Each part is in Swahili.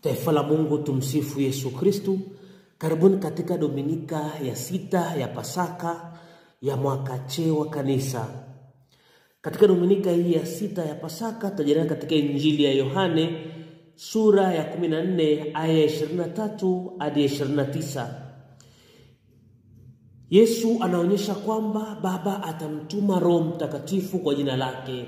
Taifa la Mungu, tumsifu Yesu Kristu. Karibuni katika Dominika ya sita ya Pasaka ya mwaka C wa Kanisa. Katika Dominika hii ya sita ya Pasaka tutajadili katika Injili ya Yohane sura ya 14 aya ya 23 hadi 29. Yesu anaonyesha kwamba Baba atamtuma Roho Mtakatifu kwa jina lake,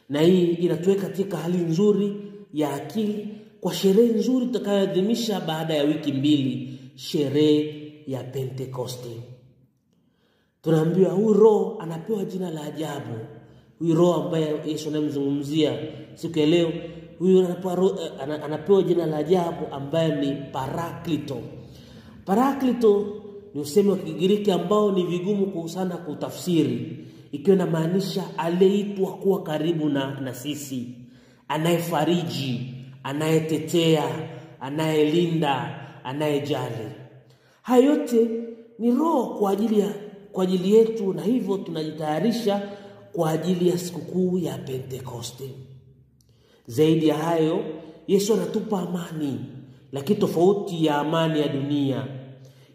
na hii inatuweka katika hali nzuri ya akili kwa sherehe nzuri tutakayoadhimisha baada ya wiki mbili, sherehe ya Pentekoste. Tunaambiwa huyu Roho anapewa jina la ajabu. Huyu Roho ambaye Yesu anamzungumzia siku ya leo, huyu anapewa jina la ajabu ambaye ni Paraklito. Paraklito ni usemi wa Kigiriki ambao ni vigumu sana kutafsiri, ikiwa inamaanisha aliyeitwa kuwa karibu na sisi, anayefariji, anayetetea, anayelinda, anayejali. Haya yote ni Roho kwa ajili yetu, na hivyo tunajitayarisha kwa ajili ya sikukuu ya Pentekoste. Zaidi ya hayo, Yesu anatupa amani, lakini tofauti ya amani ya dunia.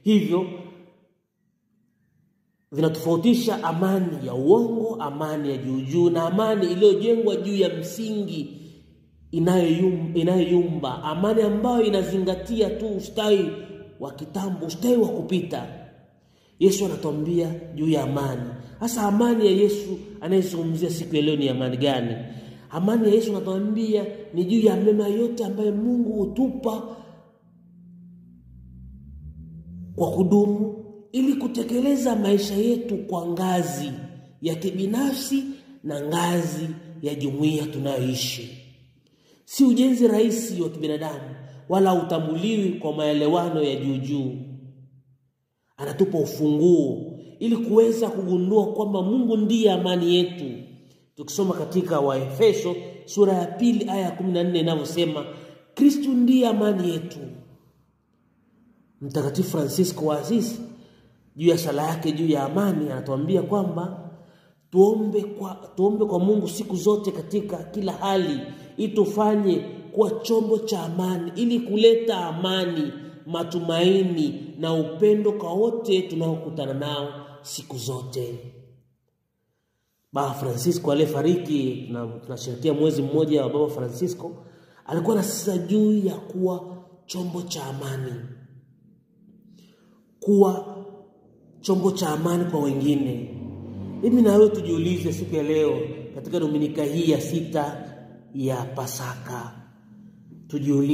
Hivyo vinatofautisha amani ya uongo, amani ya juujuu na amani iliyojengwa juu ya msingi inayoyumba, amani ambayo inazingatia tu ustawi wa kitambo, ustawi wa kupita. Yesu anatuambia juu ya amani. Hasa amani ya Yesu anayezungumzia siku ya leo ni amani gani? Amani ya Yesu anatuambia ni juu ya mema yote ambayo Mungu hutupa kwa kudumu, ili kutekeleza maisha yetu kwa ngazi ya kibinafsi na ngazi ya jumuiya tunayoishi. Si ujenzi rahisi wa kibinadamu, wala utambuliwi kwa maelewano ya juu juu. Anatupa ufunguo ili kuweza kugundua kwamba Mungu ndiye amani yetu. Tukisoma katika Waefeso sura ya 2 aya ya 14 inavyosema, Kristo ndiye amani yetu. Mtakatifu Francisco wa Asisi juu ya sala yake juu ya amani anatuambia kwamba tuombe kwa Mungu siku zote katika kila hali, ili tufanye kuwa chombo cha amani, ili kuleta amani, matumaini na upendo kwa wote tunaokutana nao siku zote. Baba Francisco aliyefariki, tunasherehekea mwezi mmoja wa Baba Francisco, alikuwa anasisitiza juu ya kuwa chombo cha amani, kuwa chombo cha amani kwa wengine. Mimi na wewe tujiulize siku ya leo katika Dominika hii ya sita ya Pasaka, tujiulize